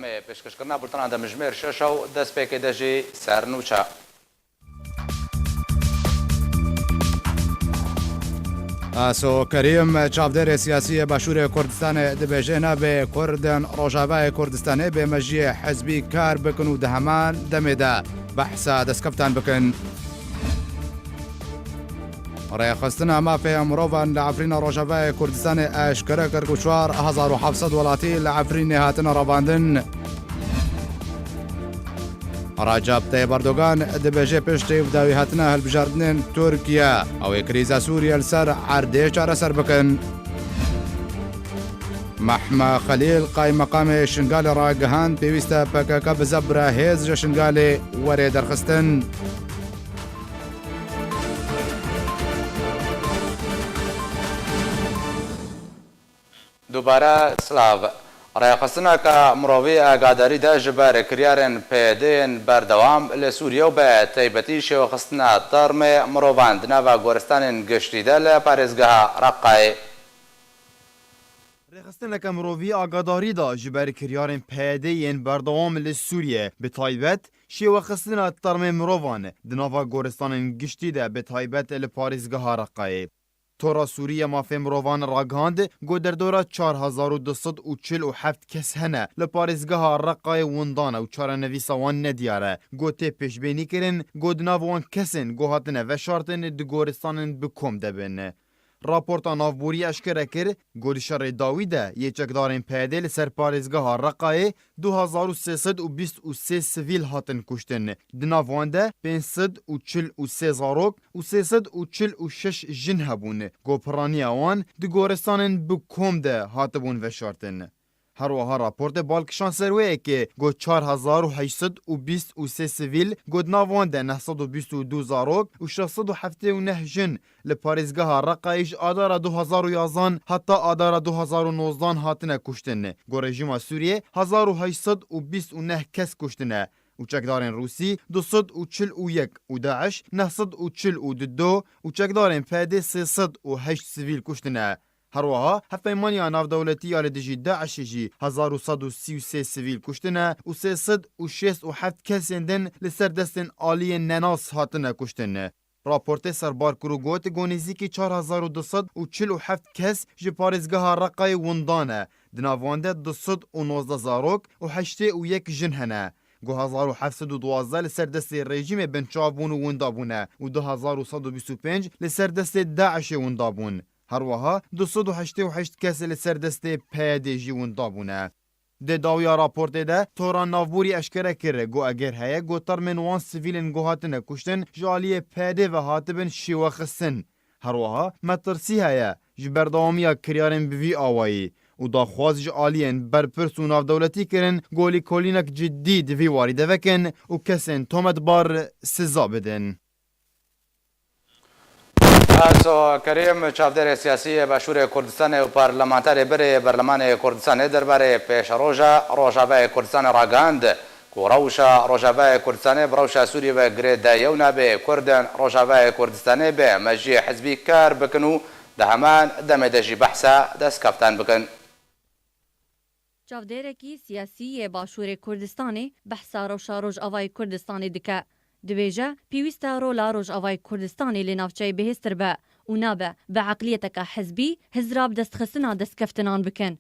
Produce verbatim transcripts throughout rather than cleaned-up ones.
Em ê pêşkêşkirina bultena demjimêr şeş ew destpêkê de jî ser nûçe. Aso Kerîm, çavdêrê siyasî yê Başûrê Kurdistanê dibêje, nabê Kurdên Rojavayê Kurdistanê bê mejiyê hizbî kar bikin û di heman demê de behsa destkeftan bikin. Rêxistina mafê mirovan li Efrîna Rojavayê Kurdistanê eşkere kir ku çar hezar û heft sed welatî li Efrînê hatine revandin. Recep Tayyip Erdogan dibêje piştî bi dawî hatina hilbijartinên Tirkiye, ew ê krîza Sûriye li ser erdê çareser bikin. Mehme Xelîl, qaymeqamê Şingalê ragihand, pêwîst e P K K bi zebra hêz ji Şingalê were derxistin. Dubare silav. Rêxistineke mirovî agadarî de ji ber kiryarên P Y D'yên berdewam li Sûriye û bi taybetî şêwexistina termê mirovan di nava goristanên giştî de li parêzgeha Reqayê. Rêxistineke mirovî agadarî da ji ber kiryarên P Y D yên berdewam li Sûriye, bi taybet şêwexistina termê mirovan di nava goristanên giştî de, bi taybet li parêzgeha Reqayê. Tora Sûrî ya Mafê Mirovan ragihand ku derdora çar hezar û du sed û çil û heft kes hene li parêzgeha Reqayê windan e û çarenivîsa wan nediyar e, ku tê pêşbênîkirin ku di nav wan kesên ku hatine veşartin di goristanên bi kom de bin. Raporta navborî eşkere kir ku di şerê dawî de yê çekdarên P Y D li ser parêzgeha Reqayê du hezar û sê sed û bîst û sê sivîl hatin kuştin. Di nav wan de pênc sed û çil û sê zarok û sê sed û çil û şeş jin hebûn, ku piraniya wan di goristanên bi kom de hatibûn veşartin. Her wiha raportê bal kişand ser wê yekê, ku çar hezar û heşt sed û bîst û sê sivîl, ku di nav wan de neh sed û bîst û du zarok û şeş sed û heftê û neh jin li parêzgeha Reqayê ji adara du hezar û yazan heta adara du hezar û nozdan hatine kuştin. Ku rejîma Sûriyê hezar û heşt sed û bîst û neh kes kuştine û çekdarên Rûsî du sed û çil û yek û DAIŞ neh sed û çil û du û çekdarên P Y D sê sed û heşt sivîl kuştine. Her wiha hevpeymaniya navdewletî ya li dijî DAIŞê jî hezar û sed û sî û sê sivîl kuştine û sê sed û şêst û heft kesên din li ser destên aliyên nenas hatine kuştin. Raportê serbar kir û got ku nêzîkî çar hezar û du sed û çil û heft kes ji parêzgeha Reqayê windan e. Di nav wan de du sed û nozdeh zarok û heştê û yek jin hene. Ku hezar û heft sed û duwazdeh li ser destê rejîmê binçav bûn û winda bûne û du hezar û sed û bîst û pênc li ser destê DAIŞê winda bûn. Her wiha du sed û heştê û heşt kes li ser destê P Y D jî winda bûne. Di dawiya raportê de tora navborî eşkere kir ku eger heye ku termên wan sivîlên ku hatine kuştin ji aliyê P Y D ve hatibin şêwexistin. Her wiha metirsî heye ji berdewamiya kiryarên bi vî awayî û daxwaz ji aliyên berpirs û navdewletî kirin ku lêkolînek cidî di vî warî de vekin û kesên tometbar siza bidin. Aso Kerîm, çavdêrê siyasî yê Başûrê Kurdistanê û parlamenterê berê Berlemanê Kurdistanê derbarê pêşeroja Rojavayê Kurdistanê ragihand ku rewşa Rojavayê Kurdistanê bi rewşa Sûriyê ve girêdayî ye û nabê Kurdên Rojavayê Kurdistanê bi mejiyê hizbî kar bikin û di heman demê de jî behsa destkeftan bikin. Çavdêrekî siyasî yê Başûrê Kurdistanê behsa rewşa Rojavayê Kurdistanê dike. Dibêje, pêwîst e rola Rojavayê Kurdistanê li navçeyê bihêztir be û nabe bi eqliyeteke hizbî hizra bi destxistina destkeftinan bikin.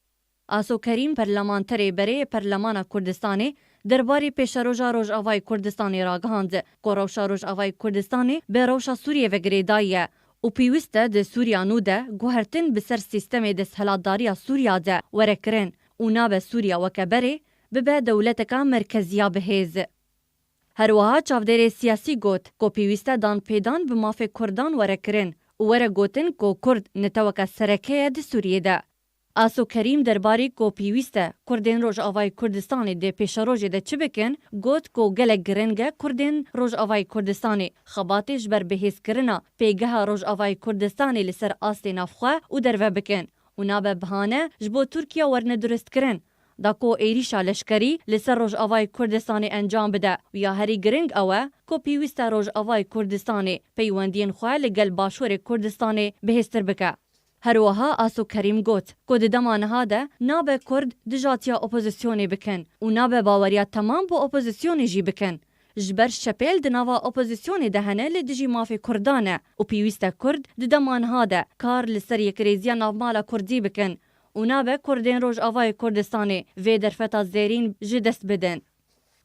Aso Kerîm, perlemanterê berê yê Perlemana Kurdistanê, derbarê pêşeroja Rojavayê Kurdistanê ragihand ku rewşa Rojavayê Kurdistanê bi rewşa Sûriyê ve girêdayî ye û pêwîst e di Sûriya nû de guhertin bi ser sîstemê desthilatdariya Sûriya de were kirin û nabe Sûriya weke berê bibe dewleteka merkeziya bihêz. Her wiha çavdêrê siyasî got ku pêwîst e danpêdan bi mafê Kurdan were kirin û were gotin ku Kurd neteweke sereke ye di Sûriyê de. Aso Kerîm derbarê ku pêwîst e Kurdên Rojavayê Kurdistanê di pêşerojê de çi bikin, got ku gelek giring e Kurdên Rojavayê Kurdistanê xebatê ji ber bihêzkirina pêgeha Rojavayê Kurdistanê li ser astê navxwe û derve bikin û nabe bihane ji bo Tirkiye werne durustkirin, da ku êrîşa leşkerî li ser Rojavayê Kurdistanê encam bide û ya herî giring ew e ku pêwîst e Rojavayê Kurdistanê peywendiyên xwe li gel Başûrê Kurdistanê bihêztir bike. Her wiha Aso Kerîm got ku di dema niha de nabe Kurd dijatiya opozisyonê bikin û nabe baweriya temam bi opozisyonê jî bikin. Ji ber şepêl di nava opozisyonê de hene li dijî mafê Kurdan e û pêwîst e Kurd di dema niha de kar li ser yekrêziya navmala Kurdî bikin û nabe Kurdên Rojavayê Kurdistanê vê derfeta zêrîn ji dest bidin.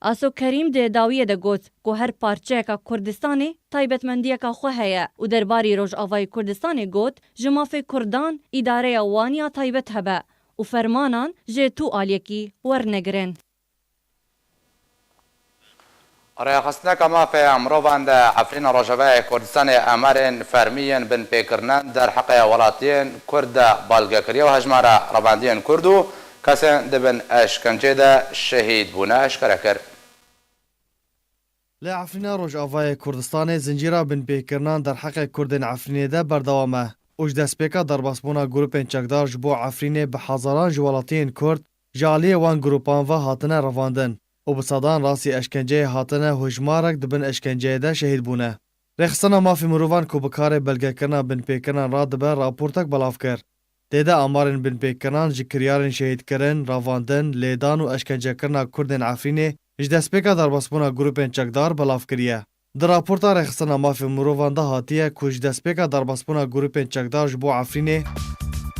Aso Kerîm di dawiyê de got ku her parçeyeka Kurdistanê taybetmendiyeka xwe heye û derbarî Rojavayê Kurdistanê got, ji mafê Kurdan îdareya wan ya taybet hebe û fermanan ji tu aliyekî wernegirin. Rêxistineka mafê mirovan di Efrîna Rojavayê Kurdistanê emarên fermî yên binpêkirine derheqê welatiyên Kurd de balge kiriye û hejmara revandiyên Kurd û kesên di bin eşkencê de şehîd bûne eşkere kir. Li Efrîna Rojavayê Kurdistanê zincîra binpêkirinan derheqê Kurdên Efrînê de berdewam e û ji destpêka derbasbûna grûpên çekdar ji bo Efrînê bi hezaran ji welatiyên Kurd ji aliyê wan grûpan ve hatine revandin û bi sedan rastî eşkenceyê hatine, hojmarek di bin eşkenceyê de şehîd bûne. Rêxistina Mafê Mirovan ku bi karê belgekirina binpêkirinan radibe, raportek belav kir. Tê de amarên binpêkirinan ji kiryarên şehîdkirin, revandin, lêdan û eşkencekirina Kurdên Efrînê ji destpêka derbasbûna grûpên çekdar belav kiriye. Di raporta Rêxistina Mafê Mirovan de hatiye ku ji destpêka derbasbûna grûpên çekdar ji bo Efrînê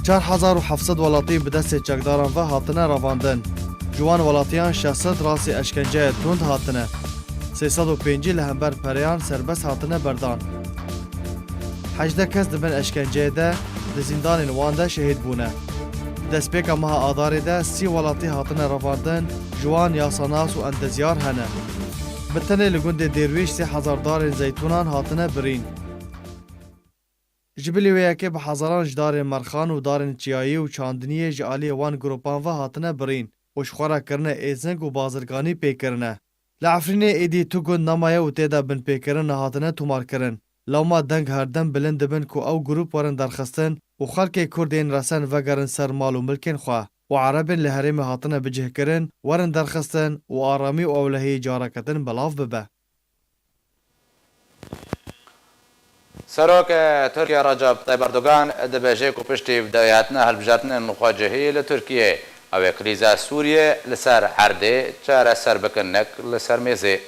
çar hezar û heft sed welatî bi destê çekdaran ve hatine revandin. Ji wan welatiyan şeş sed rastî eşkenceyê tund hatine. Sê sed û pêncî li hember pereyan serbest hatine berdan. Hejdeh kes di bin eşkenceyê de di zîndanên wan de şehîd bûne. Destpêka meha Adarê de sî welatî hatine revandin, ji wan yasanas û endezyar hene. Bi tenê li gundê Dêrwîş sê hezar darên zeytûnan hatine birîn. Ji bilî wê yekê bi hezaran ji darên merxan û darên çiyayî û çandiniyê ji aliyê wan grûpan ve hatine birîn û ji xwe re kirine êzing û bazirganî pê kirine. Li Efrînê êdî tu gund nemaye û tê de binpêkirin nehatine tomarkirin. Lewma deng her dem bilind dibin ku ew grûp werin derxistin û xelkê Kurd ên resen vegerin ser mal û milkên xwe û Erebên li herêmê hatine bicihkirin werin derxistin û aramî û ewlehiyê careke din belav bibe. Serok Tirkiye Recep Tayyip Erdogan dibêje ku piştî bi dawîhatina hilbijartinên xwecihî li Tirkiyê, ew ê krîza Sûriyê li ser erdê çareser bikin, nek li ser mêzê.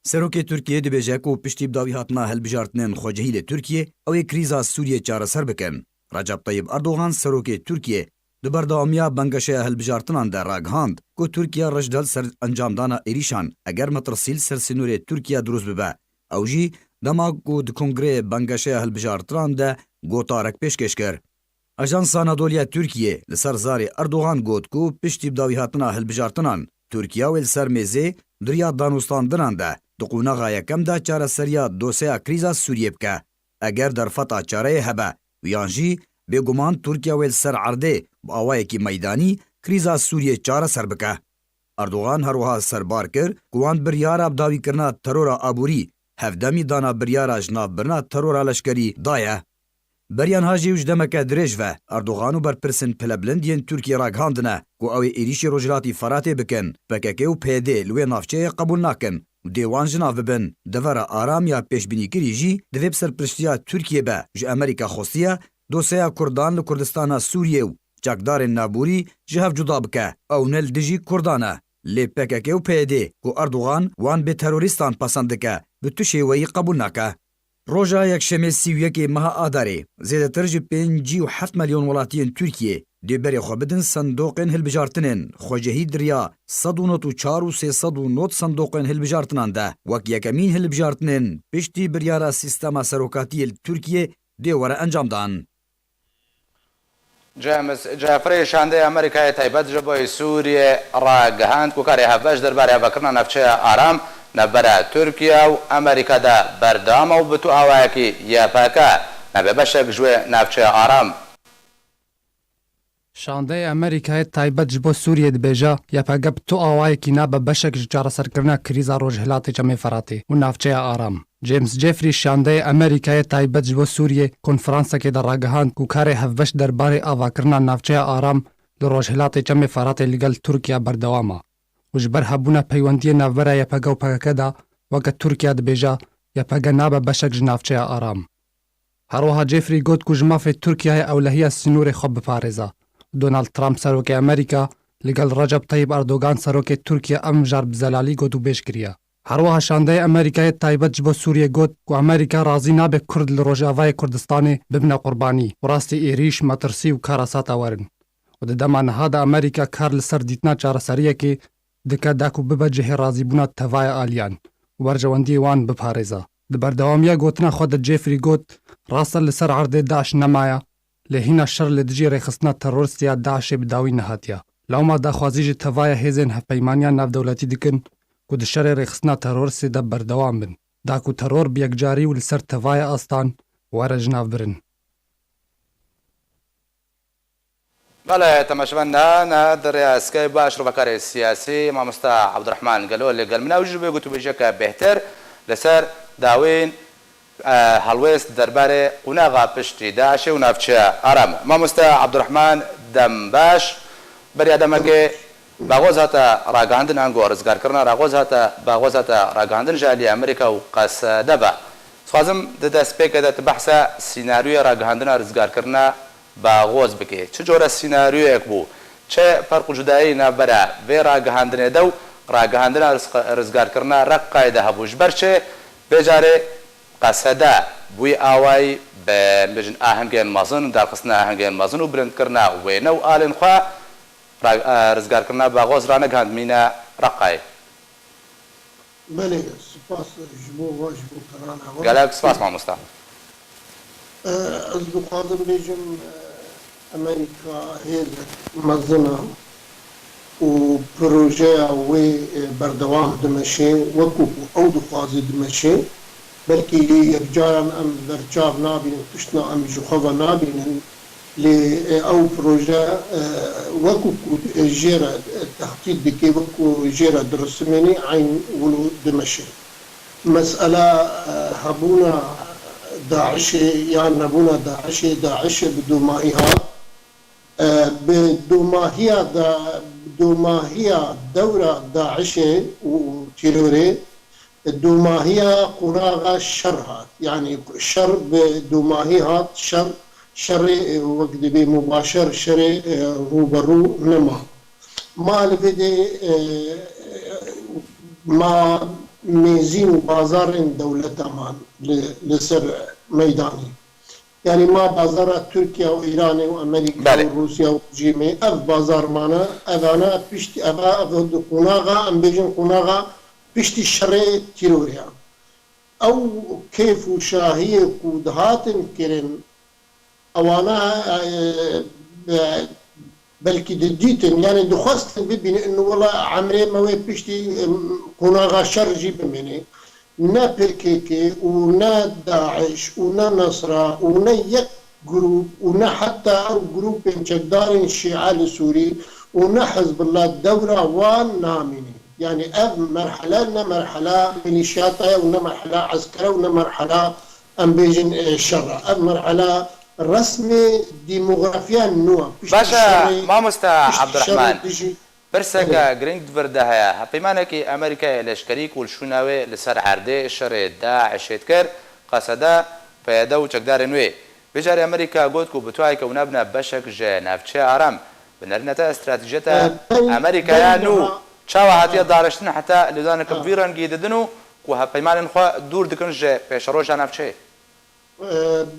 Serokê Tirkiyê dibêje ku piştî bi dawîhatina hilbijartinên xwecihî li Tirkiyê, ew ê krîza Sûriyê çareser bikin. Recep Tayyip Erdogan, serokê Tirkiyê, di berdewamiya bangeşeya hilbijartinan de ragihand ku Tirkiye reş dide li ser encamdana êrîşan, eger metirsî li ser sînorê Tirkiye dirust bibe. Ew jî dema ku di kongreyê bangeşeya hilbijartinan de gotarek pêşkêş kir. Ajansa Anadoliya Tirkiyê li ser zarê Erdogan got ku piştî bi dawîhatina hilbijartinan, Tirkiye wê li ser mêzê di riya danûstandinan de di qonaxa yekem de çareseriya dosyeya krîza Sûriyê bike. Eger derfeta çareyê hebe û yan jî bêguman Tirkiye wê li ser erdê bi awayekî meydanî krîza Sûriyê çareser bike. Erdogan her wiha serbar kir ku wan biryara bi dawîkirina terora aborî, hevdemî dana biryara ji nav birina terora leşkerî daye. Beriya niha jî û ji demeke dirêj ve Erdogan û berpirsên pilebilind yên Tirkiyê ragihandine ku ew ê êrîşî Rojhilatî Feratê bikin, P K K û P Y D li wê navçeyê qebûl nakin û dê wan ji nav bibin. Devera aram ya pêşbînîkirî jî divê bi serpirştiya Tirkiyê be. Ji Amerîka xwestiye dosyeya Kurdan li Kurdistana Sûriyê û çekdarên naborî ji hev cuda bike. Ew ne li dijî Kurdan e. Lê P K K û P Y D ku Erdogan wan bê terorîstan pesend dike, bi tu şêweyî qebûl nake. Roja Yekşemê sî û yekê meha Adarê, zêdetir ji pêncî û heft milyon welatiyên Tirkiyê dê berê xwe bidin sindoqên hilbijartinên xwecihî di riya sed û nod û çar û sê sed û nod sindoqên hilbijartinan de, wek yekemîn hilbijartinên piştî biryara sîstema serokatiyê li Tirkiyê dê were encamdan. James Jeffrey, şandeyê Amerîkayê taybet ji bo Sûriyê ragihand ku karê hevbeş derbarê hevekirina navçeya aram navbera Tirkiye û Amerîka de berdewam e û bi tu awayekî Y P G nebe beşek ji wê navçeya aram. Şandeyê Amerîkayê taybet ji bo Sûriyê dibêje, Y P G bi tu awayekî nabe beşek ji çareserkirina krîza Rojhilatê Çemê Feratê û navçeya aram. James Jeffrey, şandeyê Amerîkayê taybet ji bo Sûriyê, konferansekê de ragihand ku karê hevbeş derbarê avakirina navçeya aram li Rojhilatê Çemê Feratê li gel Tirkiye berdewam e û ji ber hebûna peywendiyê navbera Y P G û P K K de, weke Tirkiye dibêje, Y P G nabe beşek ji navçeya aram. Her wiha Jeffrey got ku ji mafê Tirkiyeyê ewlehiya sînorê xwe biparêza. Donald Trump serokê Amerîka li gel Recep Tayyip Erdogan serokê Tirkiye ev mijar bi zelalî got û bêj kiriye. Her wiha şandeyê Amerîkayê taybet ji bo Sûriyê got ku Amerîka razî nabe Kurd li Rojavayê Kurdistanê bibine qurbanî û rastî êrîş, metirsî û karasata werin. Û di dema niha de Amerîka kar li ser dîtina çareseriyekê dike da ku bibe cihê razîbûna tevaya aliyan û berjewendiyê wan biparêza. Di berdewamiya gotina xwe de Jeffrey got, rast e li ser erdê DAIŞ nemaye, lê hîna şer li dijî rêxistina teroristî ya DAIŞê bi dawî nehatiye. Lewma daxwazî ji tevaya hêzên hevpeymaniya navdewletî dikin ku di şerê rêxistina teroristê de berdewam bin, da ku teror bi yekcarî û li ser tevaya astan were jinavbirin. Belê, temaşevan, niha, niha di rêya Skype ba şrovekarê siyasî, mamosta Abdurrahman Gelo li gel min e û ji bo gotûbêjiyeke bêhtir li ser dawên, e, helwêst derbarê qonaxa piştî DAIŞê û navçeya Aram. Mamosta Abdurrahman, dem baş. Beriya demekê Baxoz hate ragihandin, ango rizgarkirina Ragozê hate, Baxoz hate ragihandin ji alî Amerîka û Qesede ve. Dixwazim di destpêkê de tu behsa sînaryoyê ragihandina rizgarkirina Baxoz bike. Çi cure sînaryoyek bû? Çi ferq û cudayî navbera vê ragihandinê de û ragihandina rizq-, rizgarkirina Reqayê de hebû? Ji ber çi vê carê Qesede bûyî awayî bi, bêjin, ahengên mezin, darxistina ahengên mezin û bilindkirina wêne û alên xwe ra-, e, rizgarkirina Baxoz ranegihandimîne Reqayê? Belê, spas ji bo we, ji bo kanala we. Gelek spas, mamosta. E, ez dixwazim bêjim, e, Amerîka hêzek mezin e û projeya wê, e, berdewam dimeşe, wekû ku ew dixwaze dimeşe. Belkî yekcaran em berçav nabînin, tiştna em ji xwe ve nabînin. Lê, e, ew proje, e, wekû ku, e, jê re, e, textît dike, wekû jê re dirisimênî, eyn wilo dimeşe. Mesela, e, hebûna DAIŞê yan nebûna DAIŞê, DAIŞê bi domahî hat. E, bi domahiya da, domahiya dewra DAIŞê û terorê, domahiya qonaxa şer hat. Yanî şer bi domahî hat, şer, şerê, e, wek dibê mubaşer, şerê, e, rûberû nema. Ma li vê de, e, ma mêzîn û bazarên dewleta man li, li ser meydanê. Yanî ma bazara Tirkiye û Îranê û Amerîka Belê. û Rûsya û rejîmê, ev bazar mane, evana piştî, eva, ev di qonaxa, em bêjin qonaxa piştî şerê tîrorê ya. Ew kêf û şahiyê ku dihatin kirin, ewana, e, e, belkî didîtin, yanî dixwestin bibînin, wela emrê me wê piştî, em, qonaxa şer jî bimîne. Ne P K K û ne DAIŞ û ne Nesra û ne yek grûp û ne heta ew grûpên çekdarên Şîa li Sûrî û ne Hizbullah dewra wan namîne. Yanî ev merhele ne merhela milîşyata ye û ne merhela eskere û ne merhela, em bêjin, e, şer e. Ev merhela resmê demografiya nû e. Piştî Baş e, şerê, mamosta piştî şerê Abdurrahman. dijî Pirseke Belê. girîng di vir de heye. Hevpeymanekî Amerîkayê leşkerî ku li şûna wê li ser erdê şerê DAIŞê dikir, Qesede, P Y D û çekdarên wê. Vê carê Amerîka got ku bi tayê ke wina bine beşek ji navçeya Aram. Bi nerîneta stratejiyeta E, berî, Amerîkaya berî nû niha, çawa hatiye e, dariştin heta lêdaneke e. bi vî rengî didin û ku hevpeymanên xwe dûr dikin ji pêşeroja navçeyê? E,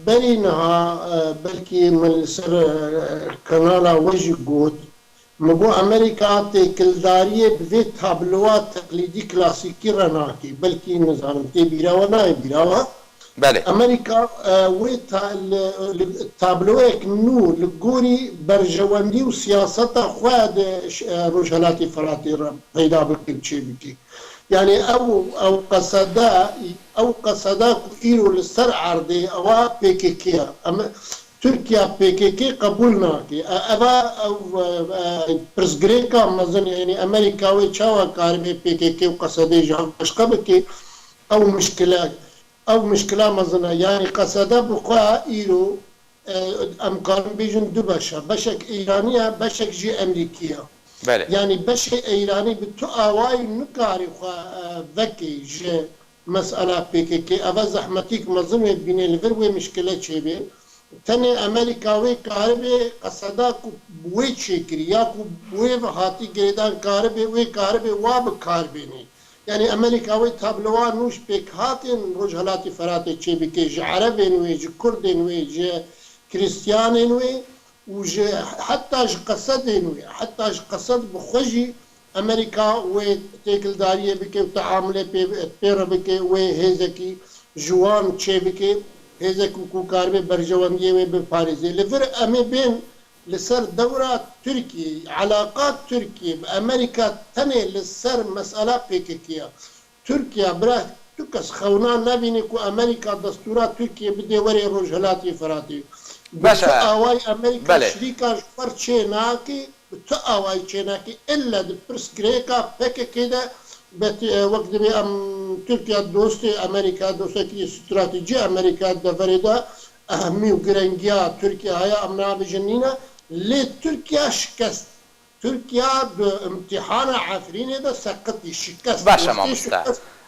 berî niha, e, belkî min li ser, e, kanala we jî got, min got Amerîka têkildariyê bi vê tabloa teqlîdî klasîkî re nake. Belkî nizanim tê bîra we, nayê bîra we. Belê. Amerîka, e, wê ta-, li, li, tabloyek nû li gorî berjewendî û siyaseta xwe di ş-, e, Rojhelatê Firatê re peyda bike û çêbike. Yanî ew, ew qesede, ew qeseda ku îro li ser erdê ewa P K K ye. Em, Tirkiye P K K qebûl nake. E, eva ew, e, e, pirsgirêka mezin, yanî Amerîka wê çawa karibe P K K û qesedê ji hev başqe bike? Ew mişkile, ew mişkila mezin e. Yanî qesede bi xwe îro, e, em karin bêjin du beş e. Beşek Îranî ye, beşek jî Emerîkî ye. Belê. Yanî beşê Îranî bi tu awayî nikarî xwe, e, vekê ji mesela P K K. Eva zehmetîk mezin wê bîne li vir wê mişkile çêbê. Tenê Amerîka wê karibê qeseda ku bi wê çêkirî ya ku bi wê ve hatî girêdan karibê, wê karibê wa bi kar bênê. Yanî Amerîka wê tablowa nû ji pêkhatên Rojhelatê Feratê çêbike, ji Erebên wê, ji Kurdên wê, ji Krîstiyanên wê û ji heta ji Qesedên wê, heta ji Qesed bi xwe jî Amerîka wê têkildariyê bike û teamulê pê, pê re bike, wê hêzekî ji wan çêbike, hêzek ku karibe berjewendiyê wê biparêze. Li vir em ê bên li ser dewra Tirkiyê, eleqa Tirkiyê bi Amerîka tenê li ser mesela P K K ya. Tirkiye bira tu kes xewna nebîne ku Amerîka destûra Tirkiyê bidê werê Rojhelatê Firatê. Bi Baş tu e. Awayî Amerîka Belê. Şirîka ji xwe çê nake, bi tu awayî çê nake. Îlle di pirsgirêka P K K de, bet, e, wek dibê em Tirkiye dostê Amerîka, dostekî stratejî Amerîka deverê de ehmî û girengiya Tirkiye heye, em nabêjin nîne. Lê Tirkiye şikest. Tirkiya di îmtîhana Efrînê de seqitî, şikest. Baş e, mamoste.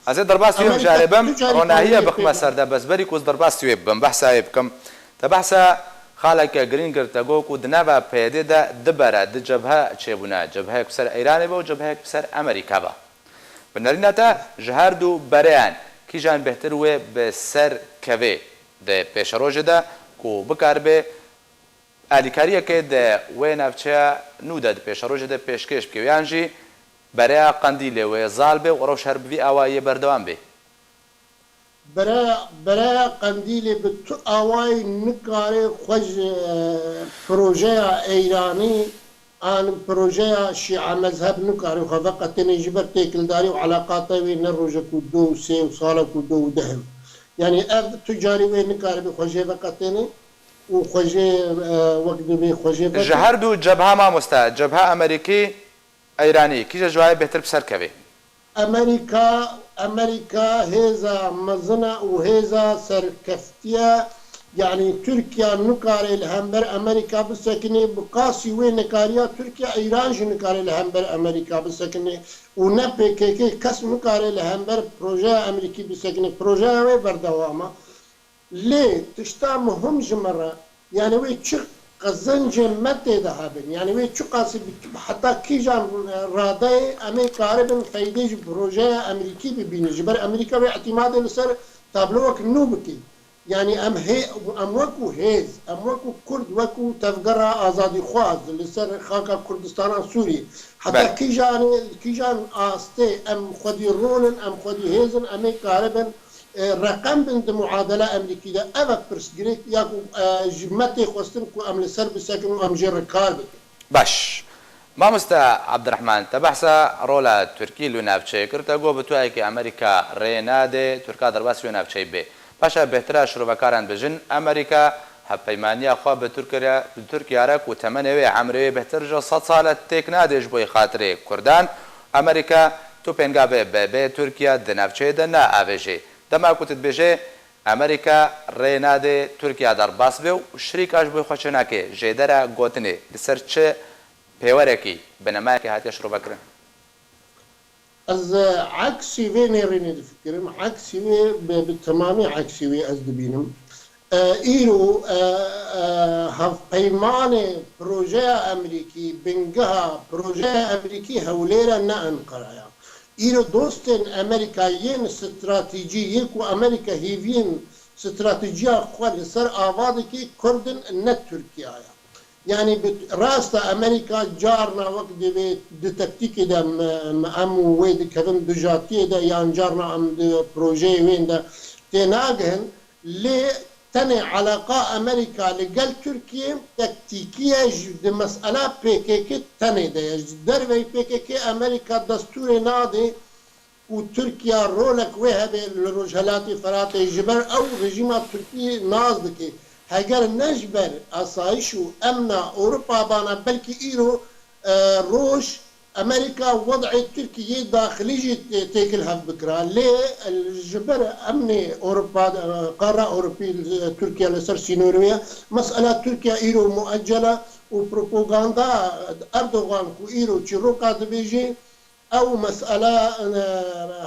Ez ê derbas wê Amerîka jare bim, tu carî ronahiyê bixime ser de, bes berî ku ez derbas wê bim, behsa wê bikim. Te behsa xaleke girîng kir, te got ku di nava P Y D de du bere, du cebhe çêbûne. Cebheyek bi ser Îranê be û cebheyek bi ser Amerîka be. Bi nerîna te ji her du bereyan kîjan bêhtir wê bi ser kevê di pêşerojê de ku bikaribe alîkariyekê di wê navçeya nû de di pêşerojê de pêşkêş bike, yan jî bereya Qendîlê wê zal be û rewş her bi vî awayî berdewam be? Bereya, bereya Qendîlê bi tu awayî nikare xwe ji, e, projeya Eyranî an projeya Şîa mezheb nikare xwe veqetêne ji ber têkildarî û eleqata wê ne rojek û du û sê û salek û du û deh in. Yanî ev tu carî wê nikare bi xwe jê veqetêne. û xwe jê, e, wek dibê xwe jê veke. Ji her du cebha mamoste, cebha Amerîkî, Eyranî, kîje ji wayê bêhtir bi ser kevê? Amerîka, Amerîka hêza mezin e û hêza serkeftiye, yanî Tirkiye nikare li hember Amerîka bisekinê, bi qasî wê nikariya Tirkiye, Eyran jî nikare li hember Amerîka bisekinê û ne P K K kes nikare li hember projeya Amerîkî bisekinê. Projeya wê berdewam e. Lê tişta muhim ji me re, yanî wê çi qezencê me tê de hebin, yanî wê çiqasî bi, heta kîjan radeyê em ê karibin feydê ji projeya Amerîkî bibînin. Ji ber Amerîka wê îtîmadê li ser tablowek nû bike. Yanî em hê, em wekû hêz, em wekû Kurd, wekû tevgera azadîxwaz li ser xaka Kurdistana Sûriyê, heta Belê. Kîjan, kîjan astê em xwedî rol in, em xwedî hêz in, em ê karibin e, reqem bin di muadela Amerîkî de. Ev e pirsgirêk ya ku, e, ji me tê xwestin ku em li ser bisekin û em jê re kar bikin. Baş. Mamoste Abdirehman, te behsa rola Tirkî li navçeyê kir, te got bi tu yekê Amerîka rê nade, Tirka derbas wê navçeyê bê. Paşa bêhtir e şirovekaran bijin, Amerîka hevpeymaniya xwe bi Tirkiye, bi Tirkiye re ku temenê wê, emrê wê bêhtir ji sed sal e têk nade ji bo xatirê Kurdan. Amerîka tu pêngavê bê bê Tirkiye di navçeyê de naavêjê. Dema ku tu dibêjê Amerîka rê nade Tirkiye derbas be û şirîka ji bo xwe çênake, jêdera gotinê li ser çi pêwerekî, binemayekê hatiye şirovekirin? Ez, e, eksî vê nêrînê difikirim. Eksî wê bi, bi temamî eksî wê ez dibînim. E, îro, e, e, hevpeymanê projeya Amerîkî, bingeha projeya Amerîkî Hewlêr e, ne Enqere ye. Îro dostên Amerîka yên stratejî, yê ku Amerîka hêviyên stratejiya xwe li ser ava dike, Kurd in, ne Tirkiye ye. Yanî bi rast e Amerîka carna wek divê di tektîkê de em, em, em û wê dikevin dijatiyê de yan carna em di projeyê wê de tênagihin. Lê tenê eleqa Amerîka li gel Tirkiyê tektîkî ye, ji, di mesela P K K tenê de ye. Ji derveyî P K K Amerîka destûrê nade ku Tirkiye rolek wê hebe li Rojhelatê Firatê, ji ber ew rejîma Tirkî nas dike. Heger ne ji ber asayîş û emna Ewropa bana, belkî îro, e, roj Amerîka wed'ê Tirkiyê daxilî jî tê-, têkil hev bikira. Lê, e, ji ber emnê Ewropa, e, qara Ewropî, e, Tirkiye li ser sînorê ye. Mesela Tirkiye îro mueccel e û propaganda Erdogan ku îro çîroka dibêje, ew mesela, e,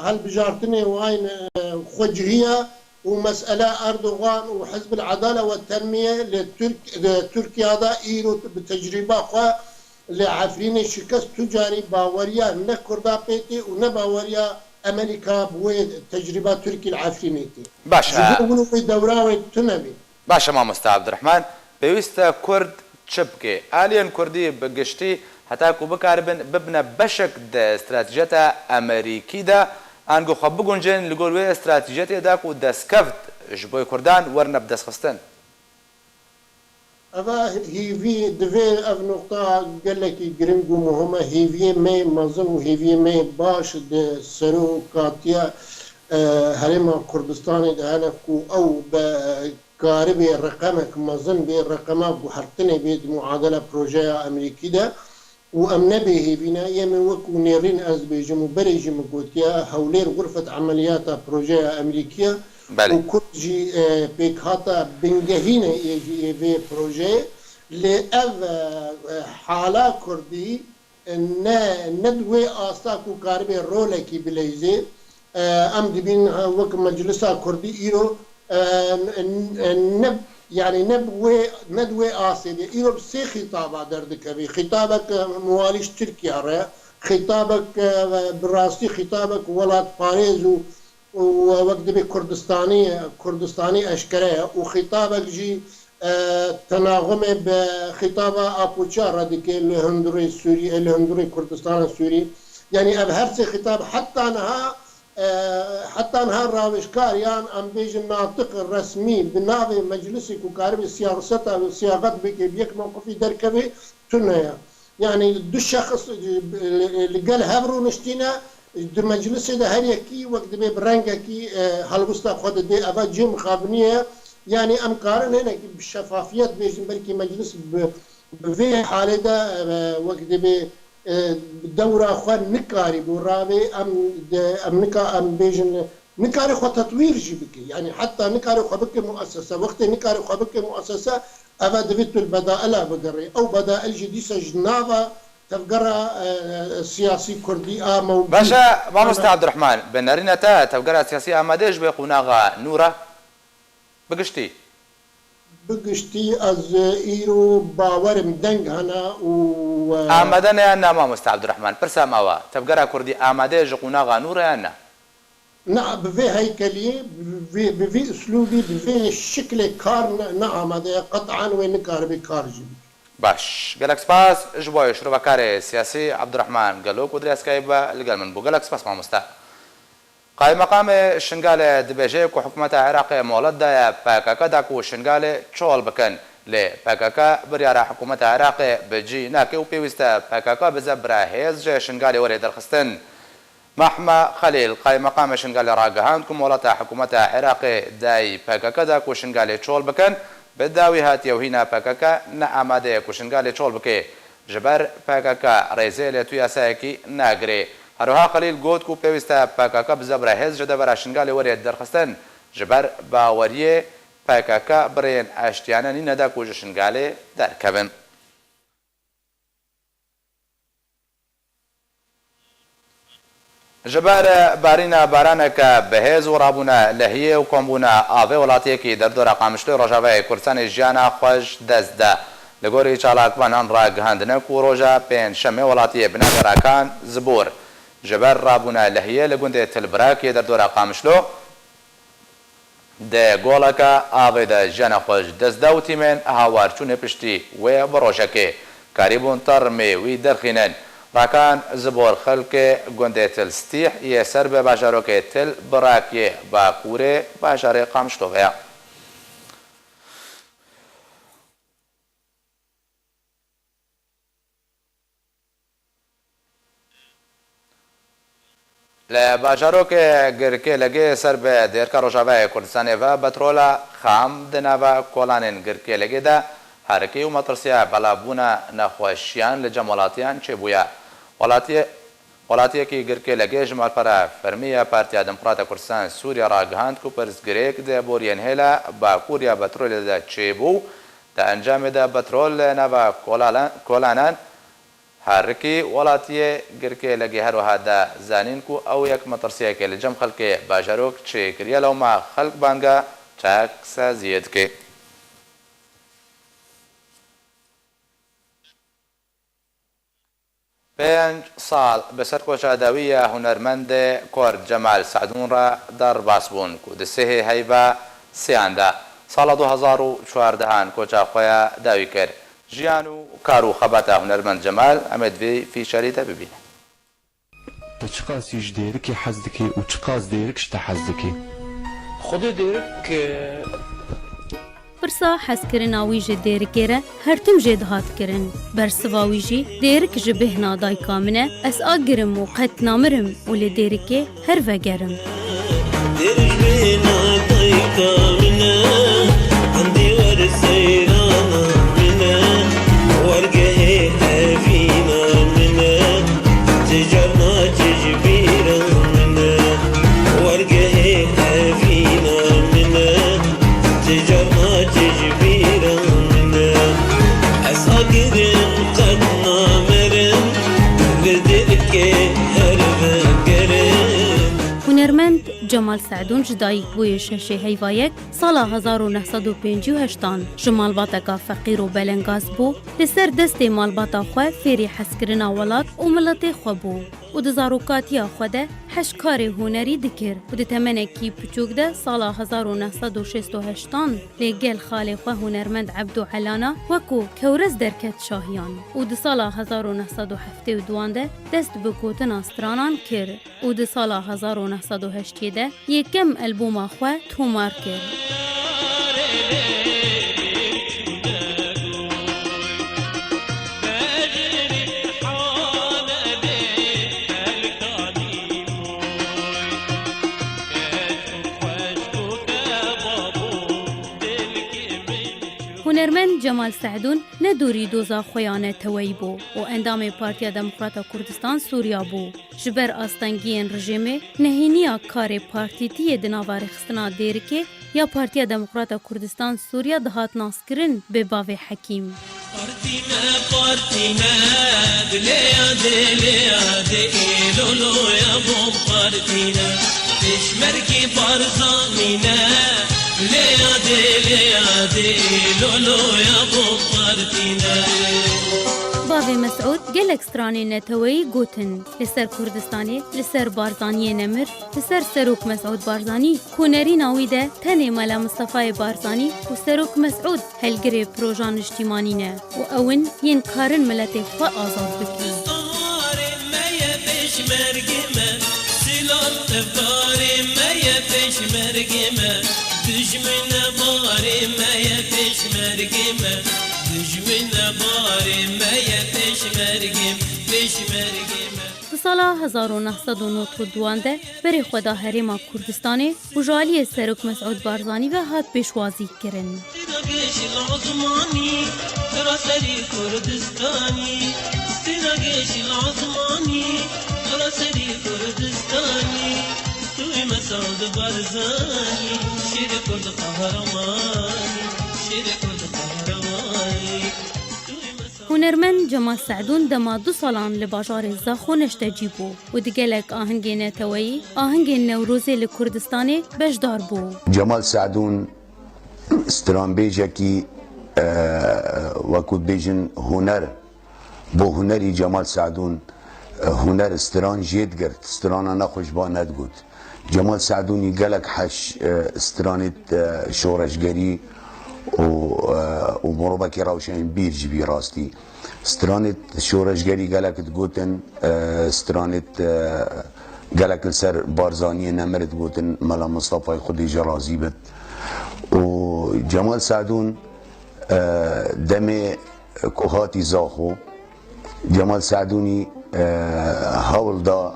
hilbijartinê wan, e, xwe cihiya û mesele Erdogan û Hizb el Edale ve Tenmiye li Tirk-, li Tirkiya de îro bi tecrîba xwe li Efrînê şikest tu carî baweriya ne Kurda pê tê û ne baweriya Amerîka bi wê tecrîba Tirkî li Efrînê tê. Baş Ji e. bo wilo wê dewra wê tune bê. Baş e mamoste Abdurrahman, pêwîst e Kurd çi bike? Aliyên Kurdî bi giştî heta ku bikaribin bibine beşek di stratejiyeta Amerîkî de, ango xwe biguncên li gor wê stratejiyetê de ku destkeft ji bo Kurdan werine bidestxistin? Eva hêvî divê ev noqta gelekî giring û muhim e. Hêviyê me mezin û hêviyê me baş di serokatiya, e, Herêma Kurdistanê de hene ku ew be karibê reqemek mezin bê, reqema guhertinê bê di muadela projeya Amerîkî de û em ne bêhêvî ne. Yê min wekû nêrîn ez dibêjim û berê jî min gotiye, Hewlêr xurfet emeliyata projeya Amerîkî ye Belê. û Kurd jî, e, pêkhata bingehîn e ê jî ê vê projeyê. Lê ev, e, e, hala Kurdî, ne, ne di wê asta ku karibê rolekî bileyzê. E, em dibînin, ha, wek Meclisa Kurdî îro, e, n-, n-, ne, yanî ne bi wê, ne di wê astê de. Îro bi sê xîtaba derdikevî. Xîtabek, e, muwalî ji Tirkiya re, xîtabek, e, bi rastî xîtabek welatparêz û û wek dibê Kurdistanî, Kurdistanî eşkere ye û xîtabek jî, e, tenaxumê bi xîtaba Apoçiya re dike li hundirê Sûriyê, li hundirê Kurdistana Sûrî. Yanî ev her sê xîtab heta niha, e, heta niha rawêjkar yan em bêjin natiq resmî bi navê meclisê ku karibê siyaseta siyaxet bike, bi yek mewqifî derkeve tune ye. Yanî du şexs, e, li gel hev rûniştîne, di meclisê de her yekî wek dibê bi rengekî, e, helwista xwe didê. Eva cihê mixabiniyê ye. Yanî em karin hinekî bi şefafiyet bêjin, belkî meclis bi, bi vê halê de, e, wek dibê, e, dewra xwe nikarî bo ravê, em de, em nika, em bêjin, nikare xwe tetwîr jî bike. Yanî heta nikare xwe bike muesese. Wextê nikare xwe bike muesese, eva divê tu li bedaila bigere. Ew bedail jî dîsa ji nava tevgera, e, siyasî kurdî a mewcûd. Baş e, mamoste Abdurrahman, bi nerîna te tevgera siyasî amade ji bo qonaxa nû re? Bi giştî. Bi giştî ez, e, îro bawerim deng hene û, e, Amade ne yan na mamoste Abdurrahman? Pirsa me wa, tevgera kurdî amade ji qonaxa nû re yan na? Na, bi vê heykelî, bi vê, bi vî uslûbî, bi vê şiklê kar ne, ne amade ye. Qet'an wê nikaribê kar jî bike. Baş. Gelek spas ji bo şirovekarê siyasî Abdurrahman Gelo ku dirêskayî be li gel min bû. Gelek spas mamoste. Qaymeqamê Şingalê dibêje ku hikûmeta Iraqê molet daye P K K da ku Şingalê çol bikin. Lê P K K biryara hikûmeta Iraqê bi cî nake û pêwîst e P K K bi zebra hêz ji Şingalê were derxistin. Mahma Xelîl, qaymeqamê Şingalê ragihand ku moleta hikûmeta Iraqê dayî P K K da ku Şingalê çol bikin, bi dawî hatiye û hîna P K K ne amade ye ku Şingalê çol bike. Ji ber P K K rêzê lê tu yasayekî nagirê. Herwiha Xelîl got ku pêwîst e P K K bi zebra hêz ji devera Şingalê were derxistin. Ji ber baweriyê P K K bi rêyên eştiyane nîne da ku ji Şingalê derkevin. Ji ber barîna baraneke bihêz û rabûna lehiyê û kombûna avê welatiyekî derdora Qamişloyê Rojavayê Kurdistanê jiyana xwe ji dest da. Li gorî çalakvanan ragihandine ku roja pêncşemê welatiyê bi navê Rakan Zibor ji ber rabûna lehiyê li gundê Tilbirak yê derdora Qamişlo Di goleke avê de jiyana xwe ji dest da û tîmên hawarçûnê piştî wê bi rojekê karîbûn termê wî derxînin. Rakan Zibor xelkê gundê Til Stîh yê ser bi bajarokê Til Birak yê bakurê bajarê Qamişlo ve ye. Li bajarokê Girkêlegê ser bi dêrka Rojavayê Kurdistanê ve petrola xam di nava kolanên Girkêlegê de herikî û metirsiya belavbûna nexweşiyan li cem welatiyan çêbûye. Welatiyê, welatiyekî Girkêlegê ji malpera fermî ya Partiya Demokrata Kurdistan Sûriye ragihand ku pirsgirêk di boriyên hêla bakur ya petrolê de çêbû, di encamê de petrol li nava kolala-, kolanan Harikî welatiyê Girkê Legê her wiha da zanîn ku ew yek metirsiyekê li cem xelkê bajarok çêkiriye, lewma xelk banga çaksaziyê dike. Pênc sal bi ser koça dawî ya hunermendê Kurd Cemal Sedûn re derbas bûn ku di sihê heyva siyan de sala du hezar û çardehan koça xwe ya dawî kir. Jiyan û kar û xebata hunermend Cemal em ê di vê fîşerî de bibînin. Tu çiqasî ji Dêrikê hez dikî û çiqas Dêrik ji te hez dikî? Xwedê Dêrik, e, Pirsa hezkirina wî ji Dêrikê re her tim jê dihat kirin. Bersiva wî jî, Dêrik ji bêhna dayika min e, ez agirim û qet namirim û li Dêrikê her vegerim. Dêrik bêhna dayika min e, endî wer seyrana min e, wergehê evîna min e, ti carna çi ji bîra min e, wergehê evîna min e, ti carna çi ji bîra min e. Ez agirim qet namirim, li Dêrikê her vegerim. Hunermend Cemal Sedûn ji dayikbûyê şeşê heyva yek sala hezar û neh sed û pêncî û heştan ji malbateka feqîr û belengaz bû, li ser destê malbata xwe fêrî hezkirina welat û miletê xwe bû û di zarokatiya xwe de hej karê hunerî dikir û di temenekî piçûk de sala hezar û neh sed û şêst û heştan lê gel xalê xwe hunermend Ebdo Elana wekû kewres derket şahiyan û di sala hezar û neh sed û heftê û duan de dest bi gotina stranan kir. Û di sala hezar û neh sed û heştê de yekem albûma xwe tomar kir. Hunermend Cemal Sedûn ne dorî doza xwe ya neteweyî bû û endamê Partiya Demokrata Kurdistan Sûriya bû. Ji ber astengiyên rejîmê, nehêniya karê partîtiyê di nava rêxistina Dêrikê ya Partiya Demokrata Kurdistan Sûriya dihat naskirin bi bavê Hekîm. Partî me, partî me, dilê ya dê, lê ya dê, ê lo lo ya bom partî ne. Pêşmergê Barzanî ne, lê ya dê, lê ya dê, ê lo lo ya bom partî ne. Bavê Mesûd gelek stranên neteweyî gotin. Li ser Kurdistanê, li ser Barzaniyê nemir, li ser Serok Mesûd Barzanî, ku nerîna wî de tenê Mela Mistefayê Barzanî û Serok Mesûd helgirê proja niştîmanî ne û ew in yên karin miletê xwe azad bikin. Barê me ye pêşmergê me, silav tev barê me ye pêşmergê me, dijmine barê me ye pêşmergê me, dijmine barê me ye pêşmergê, pêşmergê me. Di sala hezar û neh sed û nod û duan de berê xwe da Herêma Kurdistanê û ji aliyê Serok Mesûd Barzanî ve hat pêşwazî kirin. Siragê ji lazmanî, seraserî Kurdistanî, siragê ji lazmanî, seraserî Kurdistanî, stûyê Mesûd Barzanî, şêrê Kurd qehremanî, şêrê Kurd qehremanî, stûyê Mesûd. Hunermend Cemal Sedûn dema du salan li bajarê Zaxo neştecî bû û di gelek ahingê neteweyî, ahingên Newrozê li Kurdistanê beşdar bû. Cemal Sedûn stranbêjekî, e, wekû dibêjin huner, bo hunerî Cemal Sedûn, e, huner stran jê digirt, strana nexweş ba nedigot. Cemal Sedûnî gelek heş, e, stranê, e, şoreşgerî û, e, û mirovekî rewşenbîr ji vî rastî. Stranê şoreşgerî gelek digotin, e, stranê, e, gelek li ser Barzaniyê nemir digotin, Mela Mistefayê Xwedê jê razî bit. Û Cemal Sedûn, e, demê ku hatî Zaxo, Cemal Sedûnî, e, hewl da,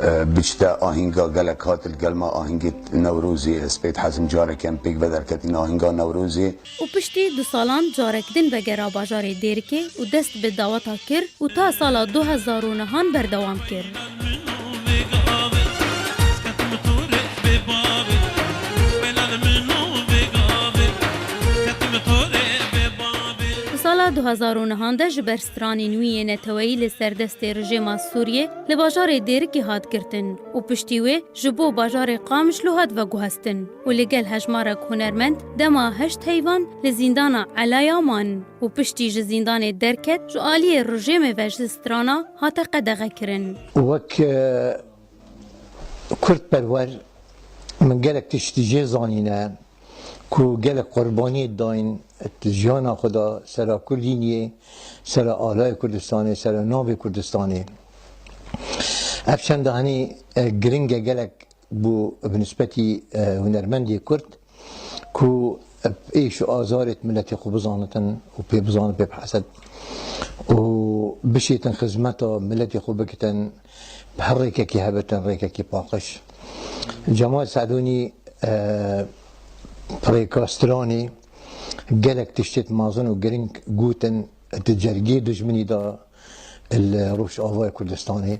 e, biçte ahînga gelek hat li gel me ahîngê Newrozê, ez pê dihezim careke em pêk ve derketîn ahînga Newrozê. Û piştî du salan carek din vegera bajarê Dêrikê û dest bi daweta kir û ta sala du hezar û nehan berdewam kir. Di sala Hezar û nehan de ji ber stranên wî yê neteweyî li ser destê rejêma Sûriyê li bajarê Dêrikê hat girtin û piştî wê ji bo bajarê Qamişlo hat veguhestin û li gel hejmarek hunermend dema heşt heyvan li zîndana Elaya man û piştî ji zîndanê derket, ji aliyê rejêmê ve ji strana hate qedexekirin. Wek, e, Kurdperwer, min gelek tiştî jê zanîne ku gelek qurbaniyê dayîn di jiyana xwe de, sera Kurdîniyê, sera alaya Kurdistanê, sera navê Kurdistanê. Ev çend henî, e, giring e gelek bû bi nispetî, e, hunermendê Kurd ku êş û azarê miletê xwe bizanitin û pê bizanin, pê bihesin û bişêtin xizmeta miletê xwe bikitin, bi her rêkekî hebitin, rêkekî paqij. Cemal Sedûnî, e, rêka stranê gelek tiştêt mezin û giring gotin di cergê dijminî de li Rojavayê Kurdistanê.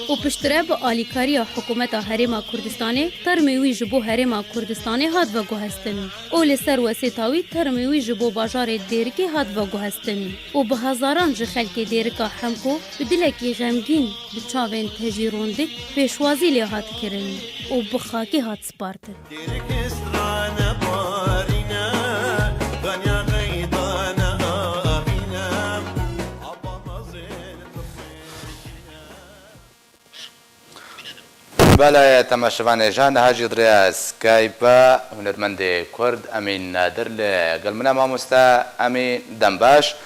Û piştre bi alîkariya Hikûmeta Herêma Kurdistanê, termê wî ji bo Herêma Kurdistanê hat veguhestin û li ser wesêta wî termê wî ji bo bajarê Dêrikê hat veguhestin û bi hezaran ji xelkê Dêrika Hemko bi dilekî xemgîn, bi çavên tejî rondik pêşwazî lê hat kirin û bi xakê hat spartin. Dêrikê strane barîne, venya xeydane avîne, aba mezin. Belê temaşevanê, ji niha jî di rêya Skype hunermendê Kurd Emîn Nadir li gel min e. Mamoste Emîn, dem baş.